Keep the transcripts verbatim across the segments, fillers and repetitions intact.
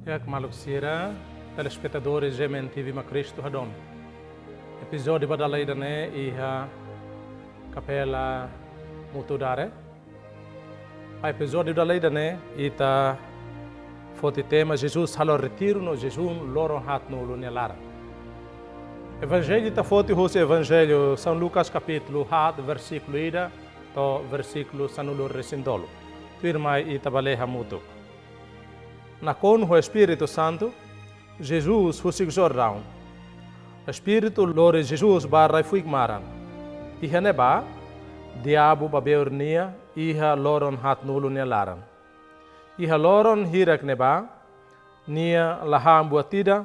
Di'ak maluk sira, telespetadores G M N T V Mak Kristu Hadon. Epizódiu ba dala ida-ne'e iha Kapela Mutudare. Ba epizódiu dala ida-ne'e ita foti tema Jesus halo retiru no jejún loron haatnulu nia laran. Evanjellu ita foti hosi Evanjellu São Lucas kapítulu haat versíkulu ida to'o versíkulu sanulu-resin-tolu. Tuirmai ita bá lee hamutuk. Nakonu ho Espíritu Santu, Jesus husik Jordaun. Espíritu lori Jesus ba rai-fuik maran. Iha ne'ebá, diabu babeur nia iha loron haatnulu nia laran. Iha loron hirak ne'ebá, nia la han buat ida,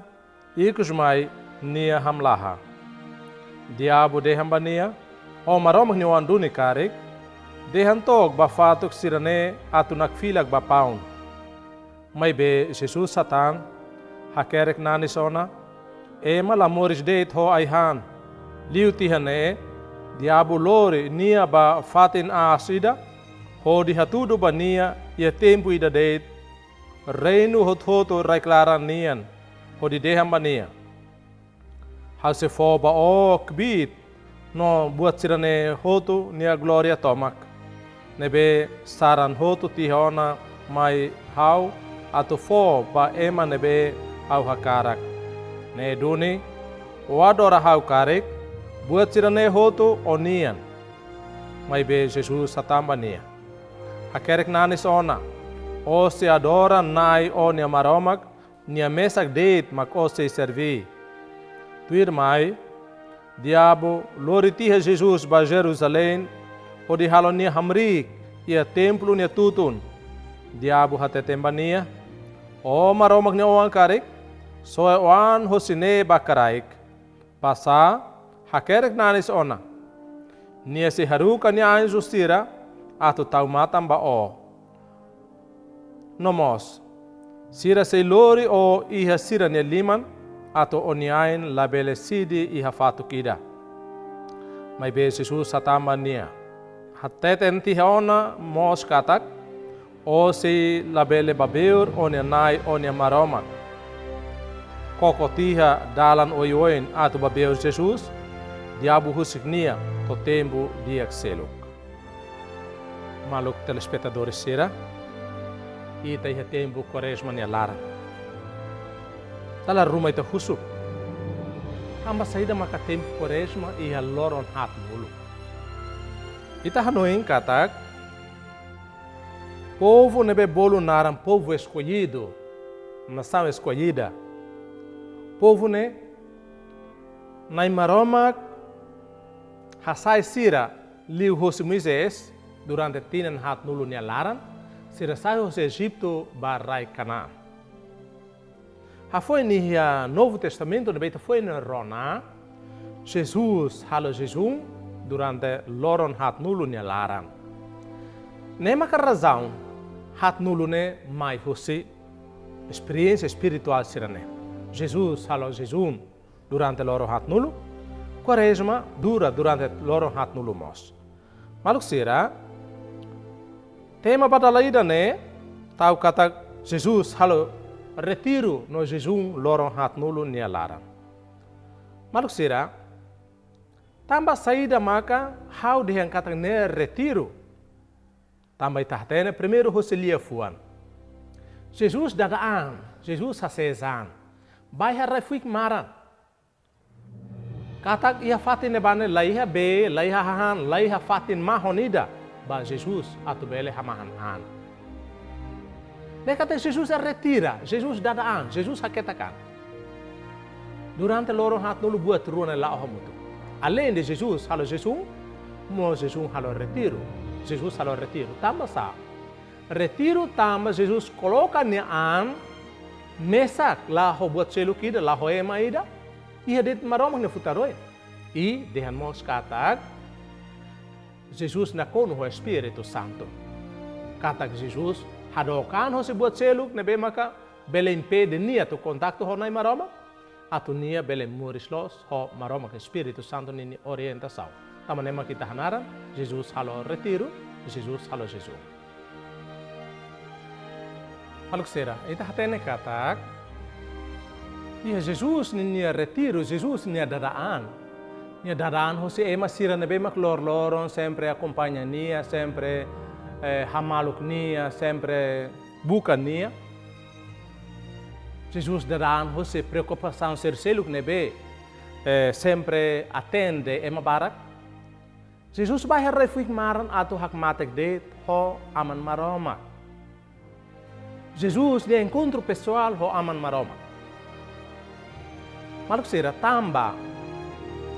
ikusmai nia hamlaha. Diabu dehan ba nia: Ó Maromak nia Oan duni karik, dehan took ba fatuk sira-ne'e atu nakfilak ba paun. Maibé Jesus hatán: Hakerek nanis ona, ema la moris de'it ho ai-han. Liu tiha ne'e, diabu lori nia ba fatin aas ida, hodi hatudu ba nia iha tempu ida de'it reinu hotu-hotu rai-klaran nian, hodi dehan ba nia: Ha'u sei fó ba ó kbiit no buat sira-ne'e hotu nia glória tomak, ne'ebé saran hotu tiha ona mai ha'u atu fó ba ema ne'ebé ha'u hakarak. Ne'e duni, ó adora ha'u karik, buat sira-ne'e hotu ó-nian. Maibé Jesus hatán ba nia: Hakerek nanis ona, ó sei adora Na'i ó-nia Maromak, nia mesak de'it mak ó sei serví. Tuirmai, diabu lori tiha Jesus ba Jerusalém, hodi halo nia hamriik iha templu nia tutun. Diabu hateten ba nia: Ó Maromak nia Oan karik, soe ó an hosi ne'e ba kraik. Basá, hakerek nanis ona. Nia sei haruka nia anju sira atu tau matan ba ó. No mós, sira sei lori ó iha sira-nia liman, atu ó-nia ain labele sidi iha fatuk ida. Maibé Jesus hatán ba nia: Hateten tiha ona mós katak, ó sei labele babeur ó-nia Na'i ó-nia Maromak. Koko tiha dalan oioin atu babeur Jesus, diabu husik nia to'o tempu di'ak seluk. Maluk telespetadores sira, ita iha tempu Kuarezma nia laran. Dala ruma ita husu: Tanba saida maka tempu Kuarezma iha loron haatnulu? Ita hanoin katak, povu ne'ebé bolu naran povu eskollidu, nasaun eskollida. Povu ne'e Na'i Maromak hasai sira liuhosi Moisés durante tinan haatnulu nia laran, sira sai hosi Ejitu ba rai Kanaan. Hafoin iha Novu Testamentu ne'ebé ita foin rona, Jesus halo jejún durante loron haatnulu nia laran. Ne'e maka razaun haatnulu ne'e mai hosi esperiénsia espirituál sira-ne'e. Jesus halo jejún durante loron haatnulu, Kuarezma dura durante loron haatnulu mós. Maluk sira, tema ba dala ida-ne'e tau katak Jesus halo retiru no jejún loron haatnulu nia laran. Maluk sira, tanba saida maka ha'u dehan katak ne'e retiru? Tanba ita hatene primeiru hosi liafuan. Jesus dada an, Jesus hasees an. Ba iha rai-fuik maran. Katak iha fatin ne'ebá ne'e la iha bee, la iha hahán, la iha fatin mahon ida ba Jesus atu bele hamahan an. Ne'e katak Jesus retira, Jesus dada an, Jesus haketak an. Durante loron haatnulu buat rua ne'e la'o hamutuk. Aleinde Jesus halo jejún, mós Jesus halo retiru. Jesus halo retiru. Tanba sá? Retiru tanba Jesus koloka nia an mesak, la ho buat seluk ida, la ho ema ida, iha de'it Maromak nia futar oin. I dehan mós katak Jesus nakonu ho Espíritu Santu. Katak Jesus hadook an hosi buat seluk ne'ebé maka bele impede nia atu kontaktu ho Na'i Maromak, atu nia bele moris loos ho Maromak Espíritu Santu ninia orientasaun. Tanba ne'e mak ita hanaran Jesus halo retiru, Jesus halo jejún. Maluk sira, ita hatene katak iha Jesus ninia retiru, Jesus nia dada an. Nia dada an hosi ema sira ne'ebé mak lor-loron sempre akompaña nia, sempre, eh, hamaluk nia, sempre buka nia. Jesus dada an hosi preokupasaun sira seluk ne'ebé, eh, sempre atende ema barak. Jesus bá iha rai-fuik maran atu hakmatek de'it ho Aman Maromak. Jesus nia enkontru pesoál ho Aman Maromak. Maluk sira, tanba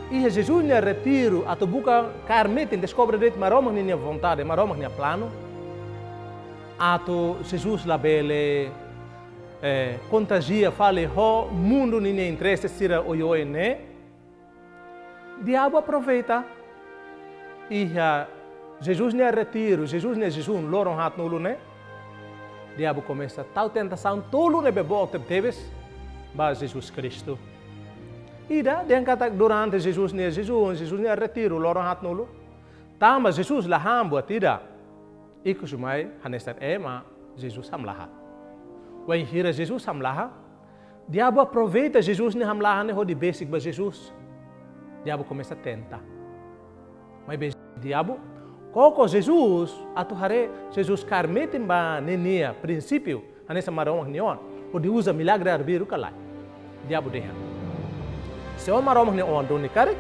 iha Jesus nia retiru atu buka kaer metin, deskobre de'it Maromak ninia vontade, Maromak nia planu. Atu Jesus labele, eh, kontajia fali ho mundu ninia interese sira oioin ne'e. Diabu aproveita iha Jesus nia retiru, Jesus nia jejún loron haatnulu ne'e. Diabu komesa tau tentasaun tolu ne'ebé boot tebetebes ba Jesus Kristu. Ida dehan katak durante Jesus nia jejún, Jesus nia retiru loron haatnulu, tanba Jesus la han buat ida, ikus mai hanesan ema Jesus hamlaha. Wainhira Jesus hamlaha, diabu aproveita Jesus nia hamlaha ne'e hodi besik ba Jesus. Diabu komesa tenta. Maibé diabu koko Jesus atu haree Jesus kaer metin ba ninia prinsípiu hanesan Maromak nia oan, hodi uza milagre arbiru ka lae. Diabu dehan: Se ó Maromak nia oan duni karik,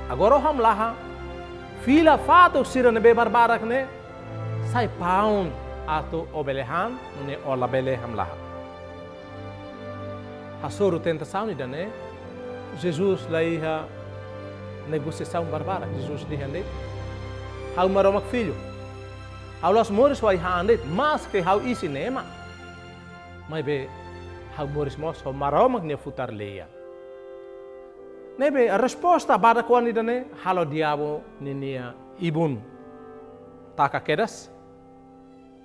agora ó hamlaha fila fatuk sira ne'ebé barbarak ne'e sai paun atu ó bele han, nune'e ó labele hamlaha. Hasoru tentasaun ida-ne'e, Jesus la iha negosiasaun barbarak. Jesus dehan de'it: Ha'u Maromak Filho. Ha'u la'ós moris ho ai-han de'it, maske ha'u isin ema, maibé ha'u moris mós ho Maromak nia futar lian. Ne'ebé resposta badak-oan ida-ne'e halo diabu ninia ibun taka kedas.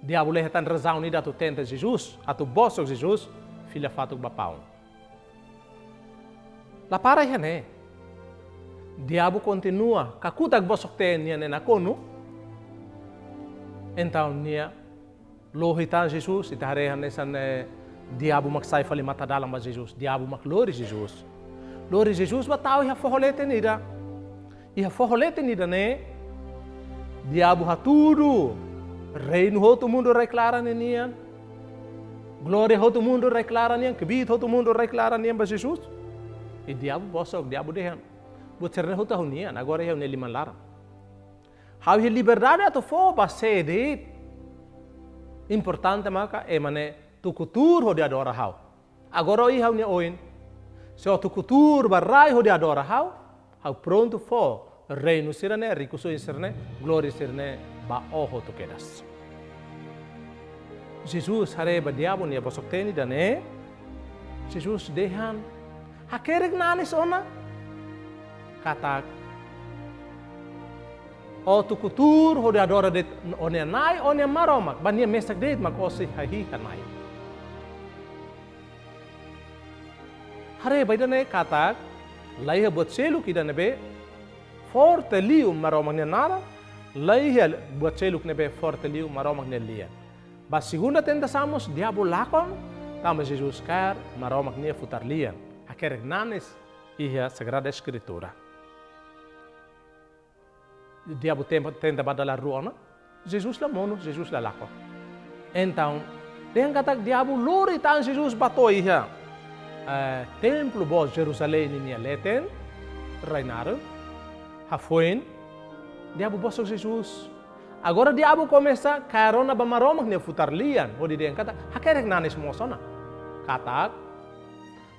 Diabu la iha tan razaun ida atu tenta Jesus, atu bosok Jesus fila fatuk ba paun. La para iha ne'e. Diabu kontinua kakutak bosok-teen nian ne'e nakonu. Entaun nia lohi tan Jesus, ita haree hanesan, eh, diabu mak sai fali matadalan ba Jesus, diabu mak lori Jesus. Lori Jesus bá tau iha foho leten ida. Iha foho leten ida-ne'e, diabu hatudu reinu hotu mundu rai-klaran nian, glória hotu mundu rai-klaran nian, kbiit hotu mundu rai-klaran nian ba Jesus. I diabu bosok, diabu dehan: Buat sira-ne'e hotu ha'u-nian, agora iha ha'u-nia liman laran. Ha'u iha liberdade atu fó ba sé de'it. Importante maka ema ne'e tuku tuur hodi adora ha'u. Agora ó iha ha'u-nia oin. Se ó tuku tuur bá rai hodi adora ha'u, ha'u prontu fó reinu sira-ne'e, rikusoin sira-ne'e, glória sira-ne'e ba ó hotu kedas. Jesus haree ba diabu nia bosok-teen ida-ne'e, Jesus dehan: Hakerek nanis ona katak ó tuku tuur hodi adora de'it ó-nia Na'i, ó-nia Maromak, ba nia mesak de'it mak ó sei hahi'i hana'i. Haree ba ida-ne'e katak la iha buat seluk ida ne'ebé forte liu Maromak nia naran, la iha buat seluk ne'ebé forte liu Maromak nia lian. Ba segunda tentasaun mós diabu lakon, tanba Jesus kaer Maromak nia futar lian. Hakerek nanis iha Sagrada Eskritura. Diabu tempa, tenta ba dala rua ona, Jesus la monu, Jesus la lakon. Entaun, dehan katak diabu lori tan Jesus bá to'o iha, eh, templu boot Jerusalém ninia leten, rai naruk, hafoin, diabu bosok Jesus. Agora diabu komesa kaer ona ba Maromak nia futar lian, hodi dehan katak, hakerek nanis mós ona. Katak,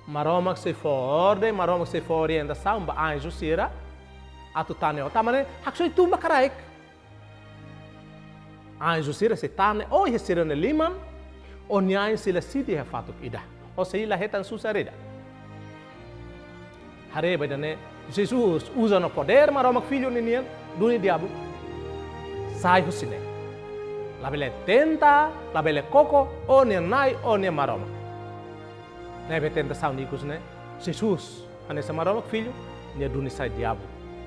Maromak sei fó orden, Maromak sei fó orientasaun ba anju sira atu tane ó. Tanba ne'e haksoit tun ba kraik. Anju sira sei tane ó iha sira-nia liman, ó-nia ain sei la sidi iha fatuk ida. Ó sei la hetan susar ida. Haree ba ida-ne'e, Jesus uza ona podér Maromak Filho ninian, duni diabu sai husi ne'e. Labele tenta, labele koko ó-nia Na'i, ó-nia Maromak. Ne'ebé tentasaun ikus ne'e, Jesus, hanesan Maromak Filho, nia duni sai diabu.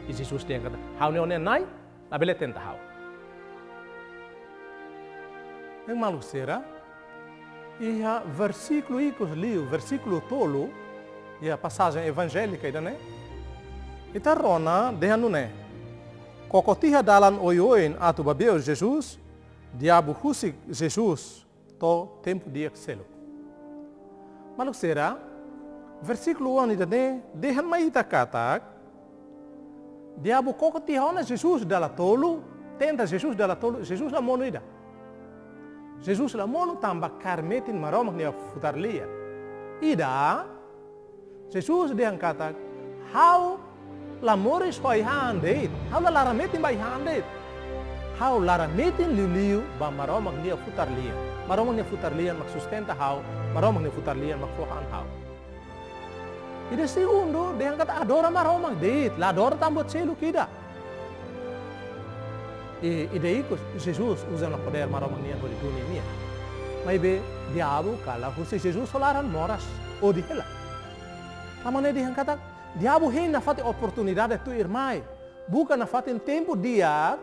I Jesus dehan katak, ha'u ne'e ó-nia Na'i, labele tenta ha'u. Ne'e maluk sira, Iha versíkulu ikus liu, versíkulu tolu, iha pasajen evanjélika ida-ne'e, ita rona dehan nune'e: Koko tiha dalan oioin atu ba bei'u Jesus, diabu husik Jesus to'o tempu di'ak seluk. Maluk sira, versíkulu oan ida-ne'e dehan mai ita katak diabu koko tiha ona Jesus dala tolu, tenta Jesus dala tolu, Jesus la monu ida. Jesus la monu tanba kaer metin Maromak nia futar lian. Ida, Jesus dehan katak: Ha'u la moris ho ai-han de'it, ha'u la laran metin ba ai-han de'it. Ha'u laran metin liuliu ba Maromak nia futar lian. Maromak nia futar lian mak sustenta ha'u, Maromak nia futar lian mak fó han ha'u. Ida segundu dehan katak adora Maromak de'it, la adora tan buat seluk ida. I, ida ikus, Jesus uza ona podér Maromak nian hodi tun nia nian. Maibé diabu kala husi Jesus ho laran moras, odi hela. Tanba ne'e dehan katak diabu hein nafatin oportunidade tuirmai, buka nafatin tempu di'ak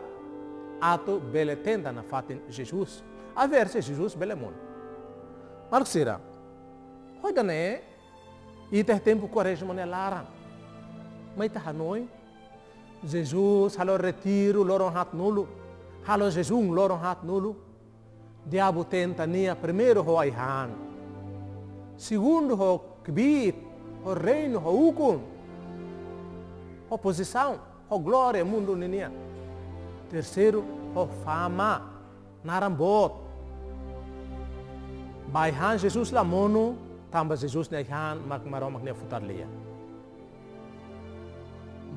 atu bele tenta nafatin Jesus, a ver se Jesus bele monu. Maluk sira, ho ida-ne'e, ita iha tempu Kuarezma nia laran. Mai ita hanoin, Jesus halo retiru loron haatnulu, halo jejún loron haatnulu. Diabu tenta nia primeiru ho ai-han, segundu ho kbiit, ho reinu, ho ukun, ho pozisaun, ho glória mundu ninian. Terseiru, ho fama, naran boot. Ba ai-han Jesus la monu, tanba Jesus nia ai-han mak Maromak nia futar lian.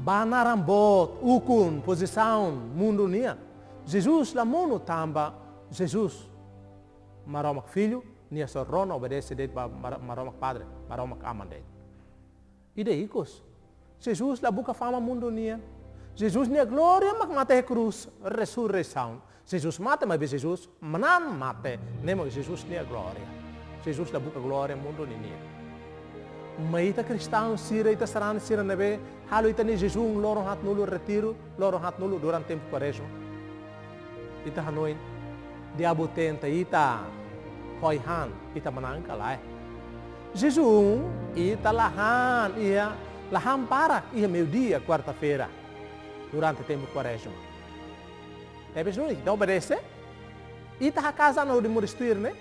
Ba naran boot, ukun, pozisaun mundu nian, Jesus la monu tanba Jesus Maromak Fillu, nia só rona obedese de'it ba Mar-, Maromak Padre, Maromak Aman de'it. Ida ikus, Jesus la buka fama mundu nian. Jesus nia glória mak mate iha krús, resurreisaun. Jesus mate, maibé Jesus manán mate, ne'e mak Jesus nia glória. Jesus la buka glória mundu ninian. Mai ita kristaun sira, ita sarani sira ne'ebé halo ita-nia jejún loron haatnulu, retiru loron haatnulu durante tempu Kuarezma, ita hanoin, diabu tenta ita ho ai-han, ita manán ka lae? Jejún, ita la han iha, la han barak iha meiudia kuarta-feira durante tempu Kuarezma. Tebes nune'e ita obedese, ita hakaas an hodi moris tuir ne'e.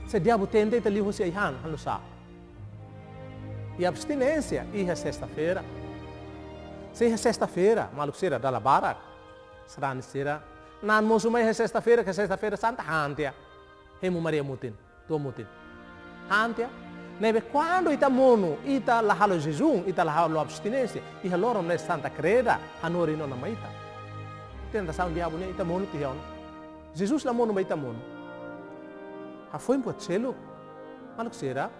Se diabu tenta ita liuhusi ai-han, halo nu'usá? I abstinénsia iha sesta-feira. Se iha sesta-feira, maluk sira, dala barak sarani sira, na'an mosu mai iha sesta-feira, ke Sesta-feira Santa, han tiha. Hemu Maria mutin, tua mutin, han tiha. Ne'ebé kuandu ita monu, ita la halo jejún, ita la halo abstinénsia, iha loron ne'e Santa Kreda hanorin ona mai ita. Tentasaun diabu ne'e ita monu tiha ona. Jesus la monu, maibé ita monu. Hafoin buat seluk, maluk sira,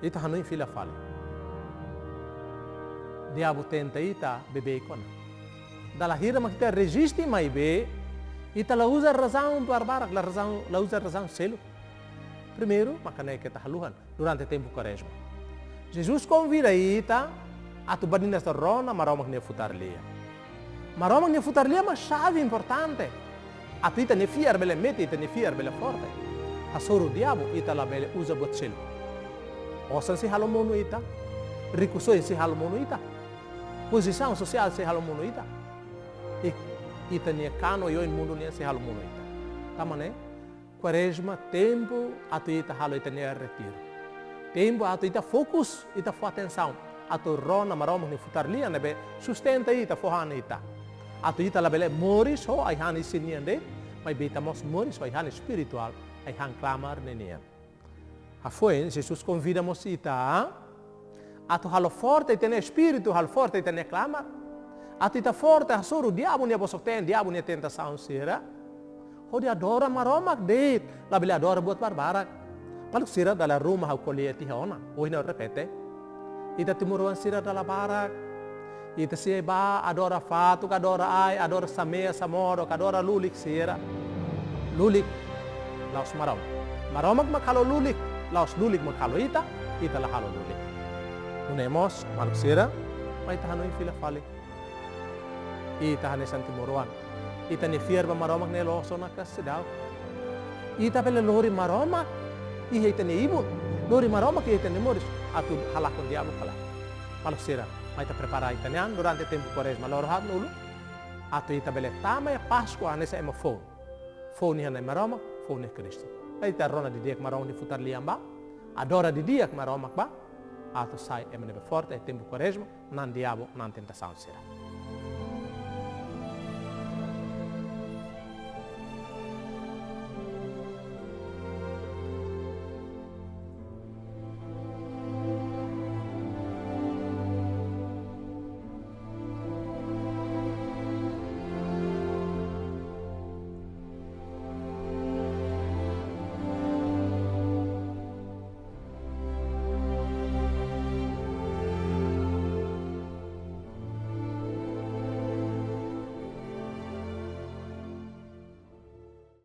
ita hanoin fila fali. Diabu tenta ita beibeik ona. Dala hira mak ita reziste, maibé ita la uza razaun barbarak, la razaun, la uza razaun seluk. Primeiru, maka ne'e keta haluhan durante tempu Kuarezma. Jesus konvida ita atu badinas rona Maromak nia futar lian. Maromak nia futar lian mak xave importante atu ita-nia fiar bele metin, ita-nia fiar bele forte. Hasoru diabu, ita labele uza buat seluk. Osan sei halo monu ita, rikusoin sei halo monu ita, pozisaun sosiál sei halo monu ita, i ita-nia knaar oioin mundu nian sei halo monu ita. Tanba ne'e, Kuarezma tempu atu ita halo ita-nia retiru. Tempu atu ita fokus, ita fó atensaun atu rona Maromak nia futar lian ne'ebé sustenta ita, fó han ita. Atu ita labele moris ho ai-han isin nian de'it, maibé ita mós moris ho ai-han espirituál, ai-han klamar ninian. Hafoin Jesus konvida mós ita atu halo forte ita-nia espíritu, halo forte ita-nia klamar. Atu ita forte hasoru diabu nia bosok-teen, diabu nia tentasaun sira, hodi adora Maromak de'it, labele adora buat barbarak. Maluk sira, dala ruma ha'u ko'alia tiha ona, ohin ha'u repete. Ita timoroan sira dala barak, ita sei bá adora fatuk, adora ai, adora samea, samodok, adora lulik sira. Lulik la'ós Maromak. Maromak mak halo lulik, la'ós lulik mak halo ita, ita la halo lulik. Nune'e mós, maluk sira, mai ita hanoin fila fali. Ita hanesan timoroan, ita-nia fiar ba Maromak ne'e loos ona ka seidauk? Ita bele lori Maromak iha ita-nia ibun, lori Maromak iha ita-nia moris, atu halakon diabu kalan. Maluk sira, mai ita prepara ita-nia an durante tempu Kuarezma loroloron uluk, atu ita bele tama iha Páskua hanesan ema foun. Foun iha Na'i Maromak, foun iha Kristu. Mai ita rona didi'ak Maromak nia futar lian ba, adora didi'ak Maromak ba, atu sai ema ne'ebé forte iha tempu Kuarezma, hanesan diabu, hanesan tentasaun sira.